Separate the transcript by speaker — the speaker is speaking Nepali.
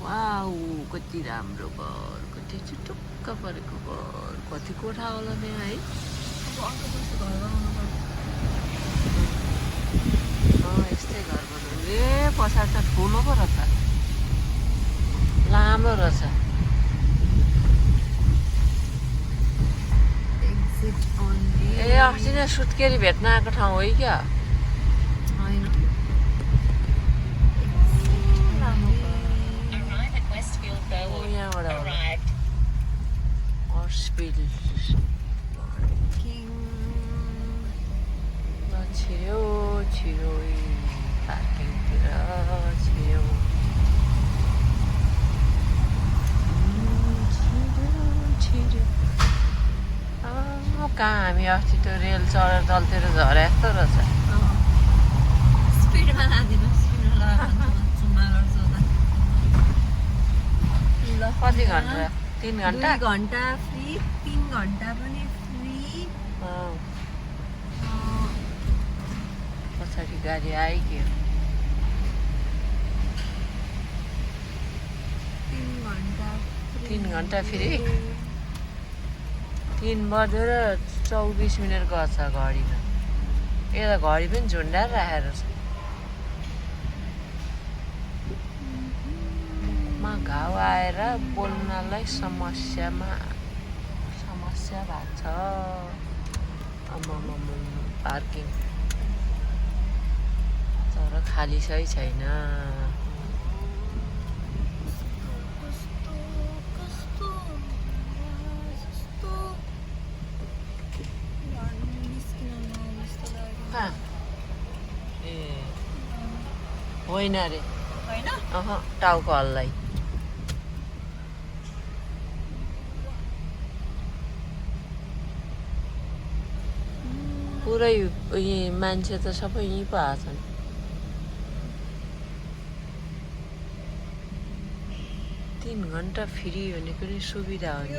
Speaker 1: वाउ कति राम्रो घर, कति चुटुक्क परेको घर, कति कोठा होला नि है। यस्तै घर बनाउनु। ए पछाडि त ठुलो पो रहेछ, लामो रहेछ। ए अस्ति नै सुत्केरी भेट्न आएको ठाउँ हो क्या? छिर्यो छिर्यो पार्किङतिर छिर्यो। कहाँ हामी अस्ति त्यो रेल चढेर तलतिर झरे जस्तो रहेछ।
Speaker 2: स्पिडमा लादिनुहोस्
Speaker 1: कति घन्टा? 3 घन्टा?
Speaker 2: 2 घन्टा फ्री, 3 घन्टा पनि फ्री।
Speaker 1: पछाडि गाडी आइगयो। 3 घन्टा फ्री। 3 बजेर 24 मिनट गर्छ घडीमा। यता घडी पनि झुन्डाएर राखेर छ। मुखमा घाउ आएर बोल्नलाई समस्या भएको छ। पार्किङ तर खाली सही छैन। ए होइन रे, टाउको हल्लाई। पुरै मान्छे त सबै यहीँ पो आछन्। 3 घन्टा फ्री भनेको नि सुविधा हो नि।